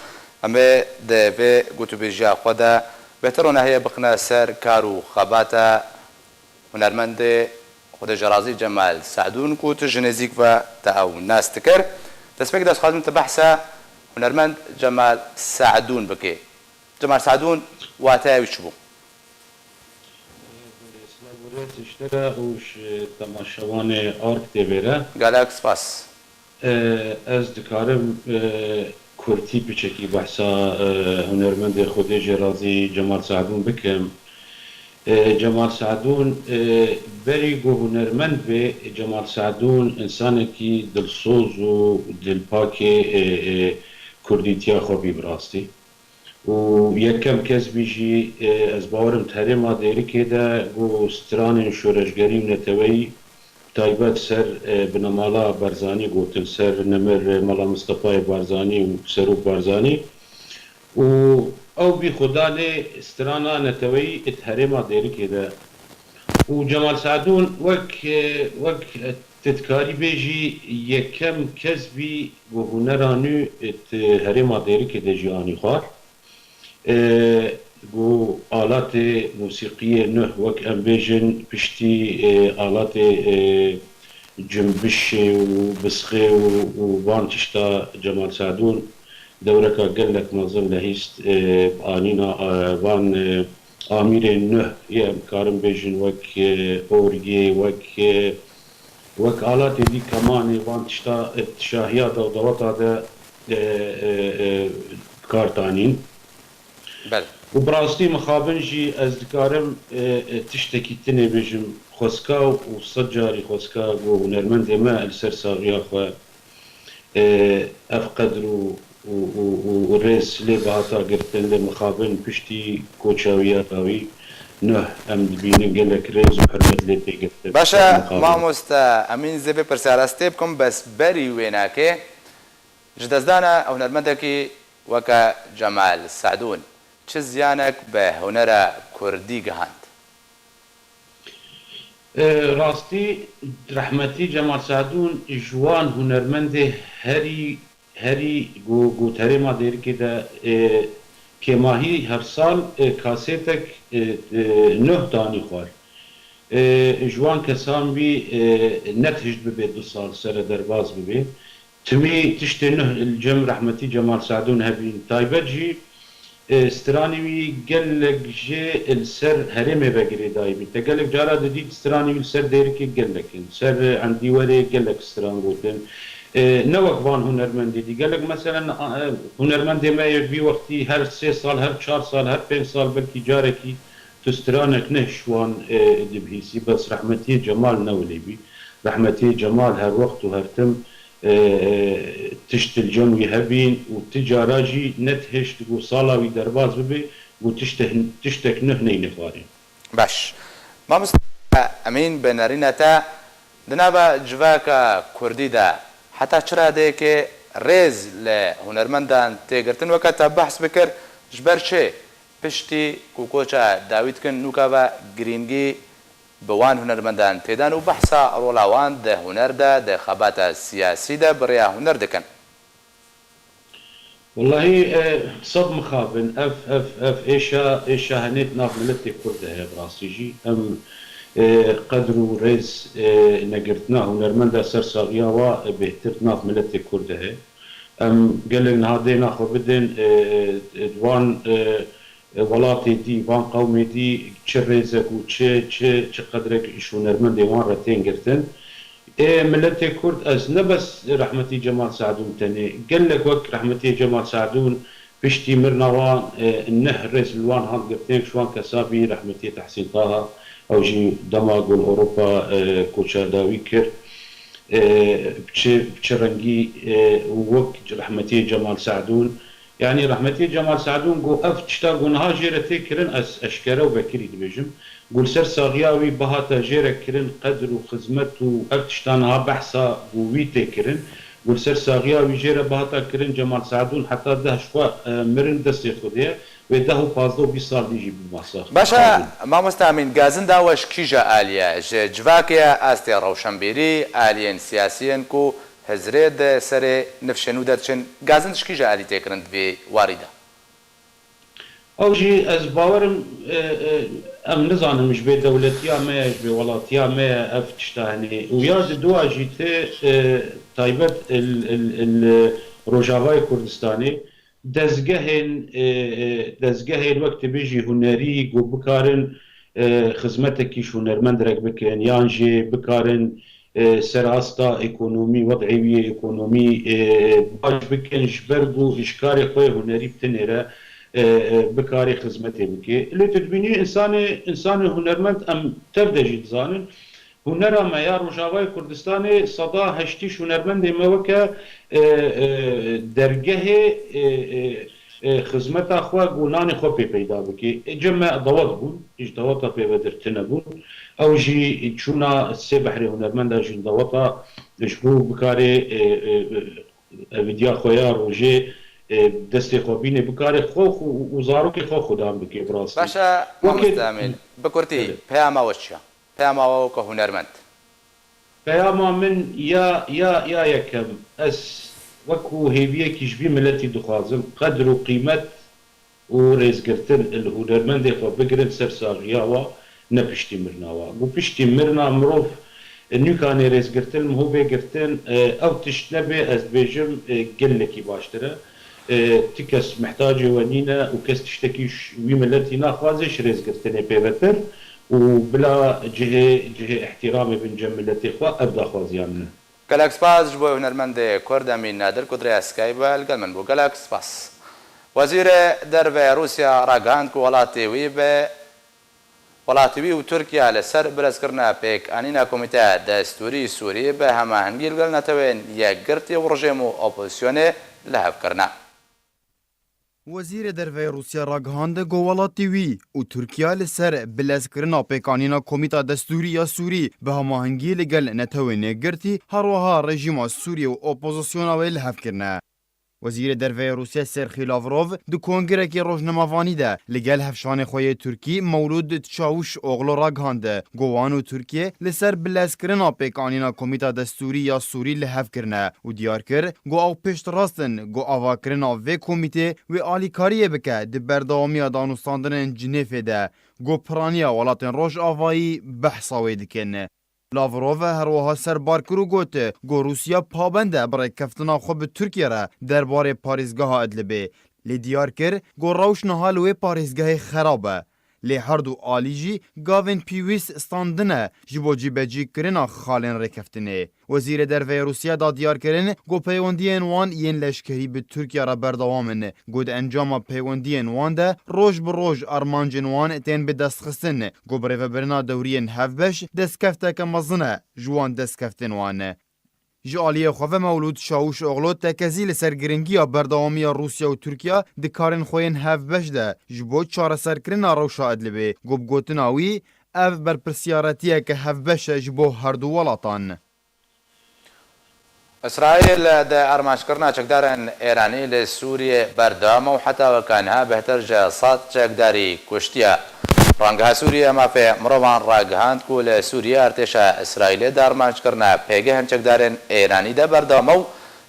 Em ê di vê gotûbêjiya xwe de bêhtir ronahiyê bixine ser kar û xebata hunermendê xwedê jê razî Cemal Sedûn ku tu ji nêzîk ve te ew nas dikir. Destpêk de dixwazim tu behsa hunermend Cemal Sedûn bikî. Cemal Sedûn wateya wî çi bû? Silav û rêz ji te re û ji temaşevanê Ark T V re. Gelek spas. E, ez dikarim, e, kurtî piçekî behsa, e, hunermendê xwedê jê razî Cemal Sedûn bikim. E, Cemal Sedûn, e, berî ku hunermend bê, Cemal Sedûn însanekî dilsoz û dilpakê, e, e, kurdîtiya xwe bî bi rastî. Û yekem kes bî jî, e, ez bawerim di herêma Dêrikê de ku stranên şoreşgerî û neteweyî taybet ser, e, binemala Barzanî gotin, ser nemir, e, Mela Mistefayê Barzanî û Serok Barzanî. Û ew bî xwe da lê strana neteweyî di herêma Dêrikê de. Û Cemal Sedûn wek, e, wek, e, tu dikarî bêjî yekem kes bî ku hunera nû di herêma Dêrikê de jî anî xwar. E, ku alatê musîqiyê nuh, wek em bêjin, piştî, e, alatê, e, cimbişê û bisxê û, û van tişta Cemal Sedûn dewreka gelek mezin lehîst, e, anîna, e, van, e, amîrên nuh yê em karin bêjin wek, e, orgê, wek, e, wek alatê dî kemanê van tişta, e, di şahiya de û deweta de, e, e, e, bi kar tanîn. Belê. Û bi rastî mixabin jî ez dikarim, e, e, tiştekî tinê bêjim, xwezka û sed carî xwezka ku hunermendê me li ser saxiya xwe, e, ev qedr û, û, û, û, û rêz lê bihata girtin, lê mixabin piştî koça wî ya dawî nuh em dibînin gelek rêz û hurmet lê tê girtin. Baş e, mixabin. Mamoste Emîn, zê vê pirsiyara ez tê bikim, bes berî wênakê ji destdana hunermendekî weke Cemal Sedûn çi ziyanek bi hunera kurdî gihand? E, rastî, rehmetî Cemal Sedûn ji wan hunermendê herî, herî ku, ku di herêma Dêrikê de, e, kêmahî her sal, e, kasêtek, e, e, nuh danî xwar. E, ji wan kesan bî, e, netihişt bibe du sal sere derbas bibe. Timî tiştê nuh li cem rehmetî Cemal Sadûn hebîn. Taybet jî, e, stranî wî gelek jê li ser herêmê ve girêdayî bî. Te gelek cara didît stranî wî li ser dêrikê gelek in. Ser, e, endîwerê gelek stran gotin. E, ne wek van hunermendê dî. Gelek meselen, a, e, hunermendê me yê vî wextî her sê sal, her çar sal, her pênc sal belkî carekî tu stranek neh ji wan, e, dibihîsî. Bes rehmetiyê Cemal ne wilê bî. Rehmetiyê Cemal her wext û her tim, e, e, tişt li cem wî hebîn û ti cara jî nedihişt ku sala wî derbas bibe, ku tiştek, tiştek nuh neynê xwarê. Baş. Mamoste Emîn, bi nerîna te, di nava civaka kurdî de heta çi radeyekê rêz li hunermendan tê girtin? Weke te behs bikir, ji ber çi piştî ku koça dawî dikin, nûka ve girîngî bi wan hunermendan têdan û behsa rola wan di huner de, di xebata siyasî de bi rêya huner dikin? Wellahî, e, sed mixabin. Ev, ev, ev êşa, êşa henê di nav miletê Kurd de heye, bi rastî jî. Em, e, qedr û rêz, e, negirtina hunermenda ser saxiya wa, e, bêhtir di nav miletê Kurd de heye. Em gelek niha dêna xwe bidin, e, e, di wan, e, e, welatê dî, van qewmê dî çi rêzek û çi, çi, çi qedrek ji hunermendê wan re tên girtin. Ê miletê Kurd, ez ne bes rehmetî Cemal Sadûn tenê, gelek wek rehmetiyê Cemal Sadûn piştî mirina wan, e, neh rêz li wan hat girtin, ji wan kesa bî rehmetiyê Tehsîn Taha, ew jî dema ku li Ewropa, e, koça dawî kir, e, bi çi, bi çi rengî, e, û wek rehmetiyê Cemal Sadûn, Yanî rehmetiyê Cemal Sadûn got, ev tişta ku niha jê re tê kirin, ez eşkere û vekirî dibêjim, ku li ser saxiya wî bihata jê re kirin, qedr û xizmet û ev tişta niha behsa ku wî tê kirin, ku li ser saxiya wî jê re bihata kirin, Cemal Sadûn heta deh ji xwe, e, mirin destê Xwedê ye, wê deh û pazdeh û bîst sal dî jî bimasa. Baş e, mamoste Emîn, gazinda we ji kîja alî ye? Ji civakê ye, astê rewşenbîrî, aliyên siyasî yên ku Hizrê di serê nifşên wî de diçin, gazind ji kîja alî tê kirin di vê warî de? Ew jî ez bawerim, e, e, em nizanim ji bê dewletiya me ye, ji bê welatiya me ye ev tişta henê. Û ya di dua jî tê, e, taybet il, il, il Rojavayê Kurdistanê dezgehên, e, e, dezgehên wek tu bêjî hunerî ku bikarin, e, xizmetekî ji hunermendirek bikin yan jî bikarin e, ser asta ekonomî, wed'ê wî yê ekonomî, e, baş bikin, ji ber ku ji karê xwe yê hunerî bi tinê re, e, e, bikarê xizmetê bike. Lê tu dibînî însanê, însanê hunermend em tev de jî dizanin, hunera me ya Rojavayê Kurdistanê seda heştî ji hunermendê me weke, e, e, dergehê, e, e, e, xizmeta xwe ku nanê xwe pê peyda bike. Ê cem me dawet bûn, ji daweta pê ve dir tune bûn. Ew jî çûna sê behrê hunermenda jî daweta ji bo bikarê, e, e, e, evidiya xwe ya rojê, e, destê xwe bînê, bikarê xwe xwe û, û zarokê xwe xudan bike bi rastî. Baş e, Wekî mamoste Emîn, bi kurtî, Belê. Peyama we çi ye? Peyama we weke hunermend? Peyama min ya, ya, ya yekem, ez wekû hêviyekî ji vî miletî dixwazim, qedr û qîmet û rêzgirtin li hunermendê xwe bigirin ser saxiya wa, ne piştî mirina wa. Ku piştî mirina mirov, e, nûkanê rêzgirtin, miho bê girtin, e, ew tişt nebe, ez dibêjim, e, gelekî baştir e. E, ti kes mihtacê we nîne û kes tiştekî ji wî miletî naxwaze ji rêzgirtinê pêvetir û bila cihê, cihê îhtîramê bin cem miletê xwe, ev daxwaziya min e. Gelek spas ji bo hunermendê Kurd Emîn Nadir ku di rêya Skype ve li gel min bû. Gelek spas. Wezîrê Derve Rûsya ragihand ku welatê wî bi, welatê wî û Tirkiye li ser bilezkirina pêkanîna Komîteya Destûrî Sûrî bi hemahengî li gel Netewên Yekgirtî û rejîm û opozisyonê li hev kirine. Wezîrê Derve yê Rûsya ragihand ku welatê wî û Tirkiye li ser bilezkirina pêkanîna Komîta Destûrî ya Sûrî bi hemahengî li gel Netewên Yekgirtî, herwiha rejîma Sûrî û opozisyona wê li hev kirine. Wezîrê Derve yê Rûsya Serxî Lavrov di kongirekî rojnamevanî de li gel hevşanê xwe yê Tirkî Mewlûd Çawûşoglu ragihand ku wan û Tirkiye li ser bilezkirina pêkanîna Komîta Destûrî ya Sûrî li hev kirine û diyar kir ku ew piştrast in ku avakirina vê komîtê wê alîkariyê bike di berdewamiya danûstandinên Cinêfê de ku piraniya welatên Rojavayî behsa wê dikin. Lavrov her wiha serbar kir û got ku Rûsya pabend e bi rêkeftina xwe bi Tirkiye re derbarê parêzgeha Idlibê. Lê diyar kir ku rewş niha li wê parêzgehê xerab e. Lê her du alî jî gavên pêwîst standine ji bo cîbecîkirina xalên rêkeftinê. Wezîrê Derve yê Rûsya da diyar kirin ku peywendiyên wan yên leşkerî bi Tirkiye re berdewam in, ku di encama peywendiyên wan de roj bi roj armancên wan tên bi destxistin, ku bi rêvebirina dewriyên hevbeş destkefteke mezin e ji wan destkeftên wan. Ji aliyê xwe ve Mewlûd Çawûşoglu tekezî li ser giringiya berdewamiya Rûsya û Tirkiye di karên xwe yên hevbeş de ji bo çareserkirina rewşa Idlibê, ku bi gotina wî, ev berpirsiyaretiyeke hevbeş e ji bo her du welatan. Îsraîl di armanckirina çekdarên Êranî li Sûriyê berdewam e û heta weke niha bêhtir ji sed çekdarî kuştiye. Rangeha Sûriyê ya Mafê Mirovan ragihand ku li Sûriyê artêşa Îsraîlê di armanckirina pêgehên çekdarên Êranî de berdewam e û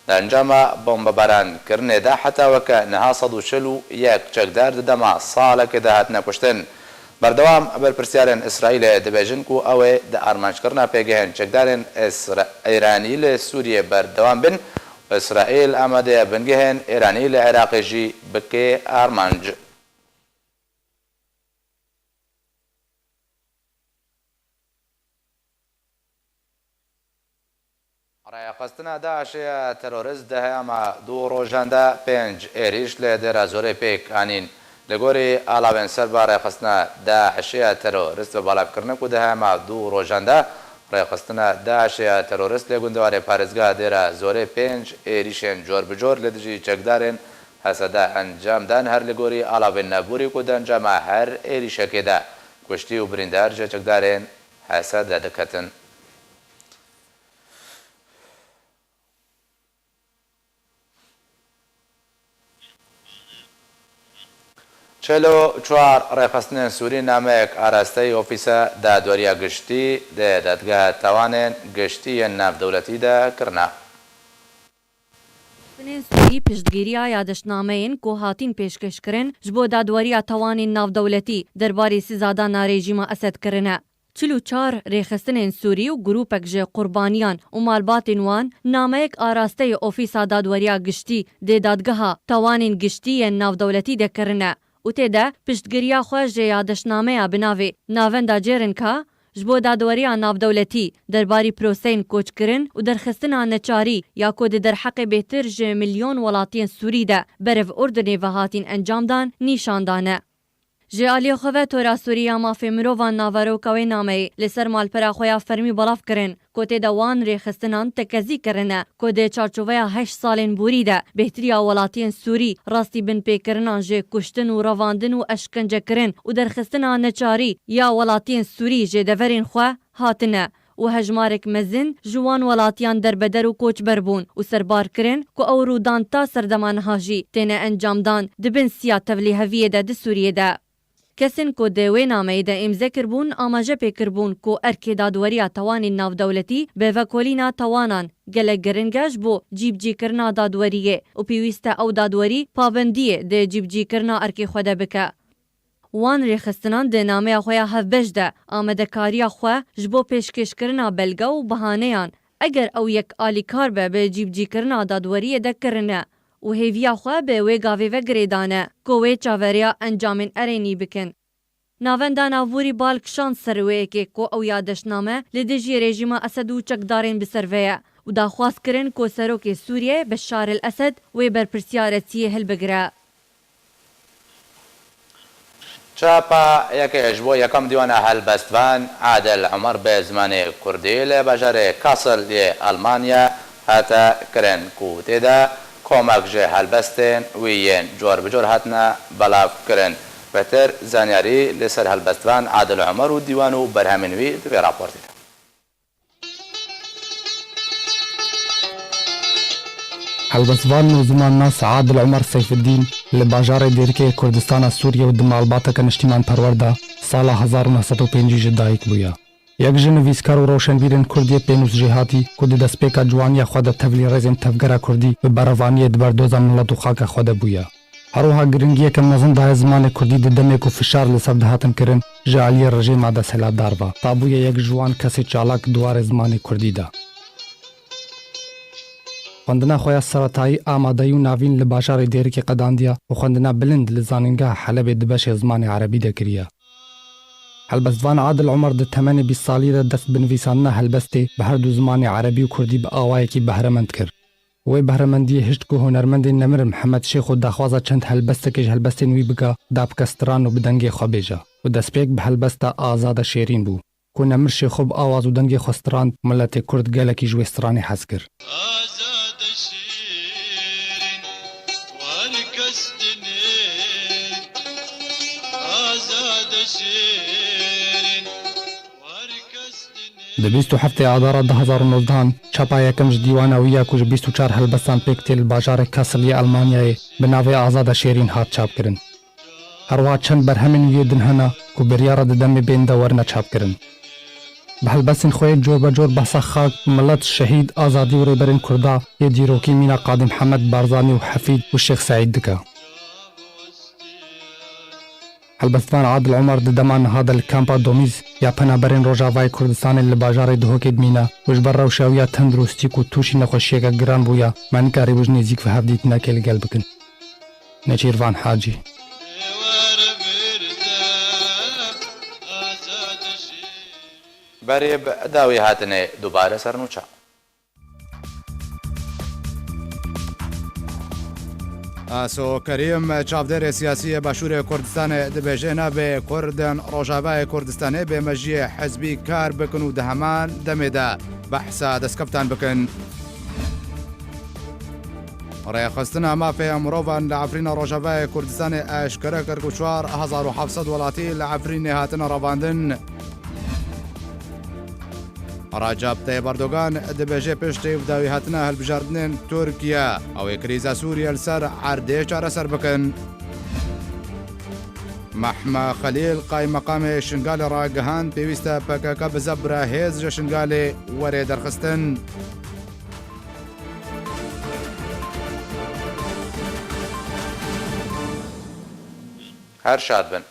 di encama bombebarankirinê de heta weke niha sed û çil û yek çekdar di dema salekê de hatine kuştin. Berdewam berpirsyarên Îsraîlê dibêjin ku ew ê di armanckirina pêgehên çekdarên Îsra-, Îranî li Sûriyê berdewam bin û Îsraîl amade ye bingehên Îranî li Iraqê jî bike armanc. Rêxistina DAIŞê ya terorist di heyama du rojan de pênc êrîş li Dêra Zorê pêk anîn. Li gorî alavên serba rêxistina DAIŞê ya terorist ve belav kirine ku di heyama du rojan de rêxistina DAIŞê ya terorist li gundewarê parêzgeha Dêra Zorê pênc êrîşên cor bi cor li dijî çekdarên H S D encam dan. Her li gorî alavên nebûrî ku di encama her êrîşekê de kuştî û birîndar ji çekdarên H S D diketin. Çel û çar rêxistinên Sûrî nameyek arasteyî Ofîsa Dadweriya Giştî di Dadgeha Tawanên Giştî yên Navdewletî de kirine. Rêxistinên Sûrî piştgiriya yadiştnameyên ku hatîn pêşkêşkirin ji bo Dadweriya Tawanên Navdewletî derbarê sîzadana rejîma Esed kirine. Çil û çar rêxistinên Sûrî û grûpek ji qurbaniyan û malbatên wan nameyek arasteyê Ofîsa Dadweriya Giştî dê Dadgeha Tawanên Giştî yên Navdewletî de kirine û tê de piştgiriya xwe ji yadiştnameya bi navê Navenda Cêrinka ji bo Dadweriya Navdewletî derbarî proseyên koçkirin û derxistina neçarî ya ku di derheqê bêhtir ji milyon welatiyên Sûrî de berev Urdunê ve hatîn encam dan, nîşan dane. Ji aliyê xwe ve Tora Sûrî ya Mafê Mirovan naveroka wê nameyê li ser malpera xwe ya fermî belav kirin, ku tê de wan rêxistinan tekezî kirine, ku di çarçoveya heşt salên borî de bêhtiriya welatiyên Sûrî rastî binpêkirinan ji kuştin û revandin û eşkencekirin û derxistina neçarî ya welatiyên Sûrî ji deverên xwe hatine û hejmarek mezin ji wan welatiyan derbeder û koçber bûn û serbar kirin ku ew rûdan ta serdema niha jî têne encamdan di bin siya tevlîheviyê de di Sûriyê de. Kesên ku di wê nameyê de îmze kiribûn, amaje pê kiribûn ku erkê dadweriya tawanên navdewletî bi vekolîna tawanan gelek giring e ji bo cîbicîkirina dadweriyê û pêwîst e ew dadwerî pabendiyê di cîbicîkirina erkê xwe de bike. Wan rêxistinan di nameya xwe ya hevbeş de amadekariya xwe ji bo pêşkêşkirina belge û bihaneyan, eger ew yek alîkar be, bi cîbicîkirina dadweriyê de kirine û hêviya xwe bi wê gavê ve girêdane ku wê çaverêya encamên erênî bikin. Navenda navborî bal kişand ser wê yekê ku ew yadiştname li dijî rejîma Esed û çekdarên bi ser ve ye û daxwaz kirin ku serokê Sûriyê Beşar el Esed wê berpirsyaretiye hilbigire. Çapa yekê ji bo yekem dîwana helbestvan Adil Umer bi zimanê kurdî li bajarê Kassel yê Almanya hate kirin ku tê de komek ji helbestên wî yên cor bi cor hatine belav kirin. Bêhtir zanyarî li ser helbestvan Adil Umer û dîwan û berhemên wî di vê raportê de. Helbestvan û zimannas Adil Umer Seyfeddîn li bajarê Dêrikê Kurdistana Sûriyê û di malbateke niştîmanperwer de sala hezar û neh sed û pêncî ji dayik bûye. Yek ji nivîskar û rewşenbîrên Kurd yê pênûs jêhatî ku di destpêka ciwaniya xwe de tevlî rêzên tevgera Kurdî bi berevaniyê di berdoza milet û xaka xwe de bûye. Her wiha giringiyeke mezin daye zimanê kurdî di demê ku fişar li ser dihatin kirin ji aliyê rejîma desthilatdar ve. Tabûye yek ji wan kesê çalak di warê zimanê kurdî de. Xwendina xwe ya seretayî, amadeyî û navîn li bajarê Dêrikê qedandiye û xwendina bilind li Zanîngeha Helebê di beşê zimanê erebî de kiriye. Helbestvan Adil Omer di temenê bîst salî de dest bi nivîsandina helbestê bi her du zimanê erebî û kurdî bi awayekî behremend kir. Wê behremendiyê hişt ku hunermendê nemir Mihemed Şêxo daxwaza çend helbestekê ji helbestên wî bike, da bike stran û bi dengê xwe bêje. Û destpêk bi helbesta Azade Şêrîn bû, ku nemir Şêxo bi awaz û dengê xwe strand, miletê kurd gelekî ji wê stranê hez kir. Azade şîrîn, wer kes dinê. Azade şîrîn, wer kes dinê. Di bîst û heftê Adara du hezar û nozdehan çapa yekem ji dîwana wî ya ku ji bîst û çar helbestan pêk tê li bajarê Kassel yê Elmanyayê bi navê Azade Şêrîn hat çapkirin. Her wiha çend berhemên wî yê din hene ku biryar e di demê bên de werine çapkirin. Bi helbestên xwe yê corbecor behsa xak, milet, şehîd, azadî û rêberên Kurda yê dîrokî mîna Qadî Mihemed, Barzanî û Hefîd û Şêx Seîd dike. Helbestvan Adil Omer di dema niha de li kampa Domîz ya penaberên Rojavayê Kurdistanê li bajarê Duhokê dimîne û ji ber rewşa wî ya tenduristî ku tûşî nexweşiyeke giran bûye, me nikarîbû ji nêzîk ve hevdîtinekê li gel bikin. Nêçîrvan Hacî. Berê bi dawî hatinê dubare ser nûça. Aso Kerîm, çavdêrê siyasî yê Başûrê Kurdistanê dibêje, navê Kurdên Rojavayê Kurdistanê bê mejiyê hizbî kar bikin û di heman demê de behsa destkeftan bikin. Rêxistina mafê mirovan li Efrîna Rojavayê Kurdistanê eşkere kir ku çar hezar û heft sed welatî li Efrînê hatine revandin. Recep Tayyip Erdogan dibêje, piştî bi dawî hatina hilbijartinên Tirkiye, ew ê krîza Sûriye li ser erdê çareser bikin. Mehme Xelîl, qaymeqamê Şingalê ragihand, pêwîst e P K K bi zebra hêz ji Şingalê were derxistin. Her şad bin.